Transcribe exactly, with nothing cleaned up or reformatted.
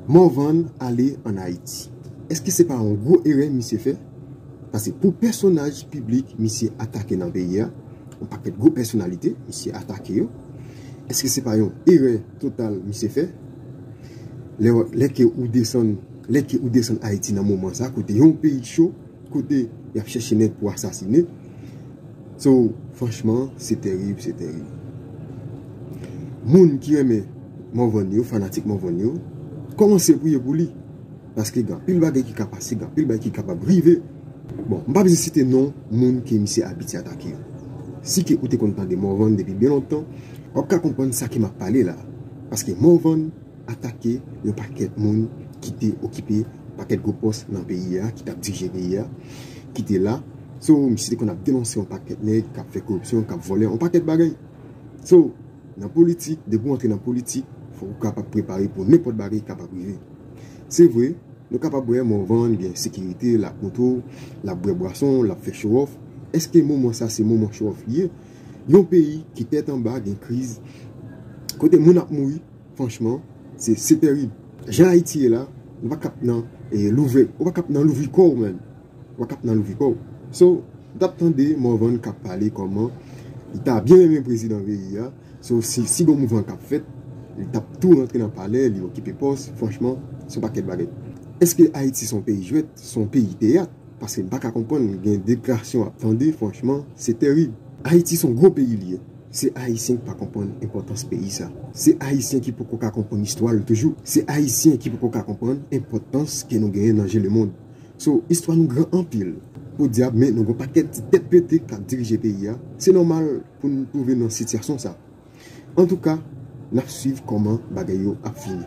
Morvan ale ann Ayiti. Èske se pa yon gwo erè misye fè? Paske pou pèsonaj piblik misye atake nan peyi a, yon pakèt gwo pèsonalite misye atake yo, èske se pa yon erè total misye fè? Lè, lè ke ou desann, lè ke ou desann Ayiti nan moman sa, kote yon peyi cho, kote y ap chèche nèg pou asasine. So, franchman, se terib, se terib. Moun ki renmen Morvan yo, fanatik Morvan yo, kòmanse priye pou li. Paske gen anpil bagay ki ka pase, gen anpil bagay ki kapab rive. Bon, m pa bezwen site non moun ke misye abitye atake yo. Si ke ou te konn tande Morvan depi byen lontan, w ap ka konprann sa ke m ap pale la. Paske Morvan atake yon pakèt moun ki te okipe pakèt gwo pòs nan peyi a, ki t ap dirije peyi a, ki te la. So, misye te konn ap denonse yon pakèt nèg k ap fè koripsyon, k ap vòlè, yon pakèt bagay. So, nan politik, depi w antre nan politik, fòk ou kapab prepare pou nenpòt bagay ki kapab rive. Se vre, nou kapab wè Morvan gen sekirite, l ap montre w, l ap bwè bwason, l ap fè show off. Èske moman sa se moman show off li ye? Yon peyi ki tèt anba, gen kriz, kote moun ap mouri, franchman, se, se terib. Jan Ayiti ye la, nou pa k ap nan, eh, louvri, ou pa k ap nan louvri kò w, man. Ou pa k ap nan louvri kò w. So, m t ap tande Morvan k ap pale kòman li ta byen renmen prezidan peyi a. So, si, si gon mouvman k ap fèt, li t ap tou rantre nan palè, li okipe pòs. Franchman, se yon pakèt bagay. Èske Ayiti se yon peyi jwèt, se yon peyi teyat? Paske m pa ka konprann, gen deklarasyon w ap tande, franchman, se terib. Ayiti se yon gwo peyi li ye. Se Ayisyen ki pa konprann enpòtans peyi sa. Se Ayisyen ki poko ka konprann istwa l toujou. Se Ayisyen ki poko ka konprann enpòtans ke nou genyen nan je lemonn. So, istwa nou gran anpil. Podyab, men nou gon pakèt ti tèt pete k ap dirije peyi a. Se nòmal pou n twouve nan sitiyasyon sa. Antouka, n ap swiv kòman bagay yo ap fini.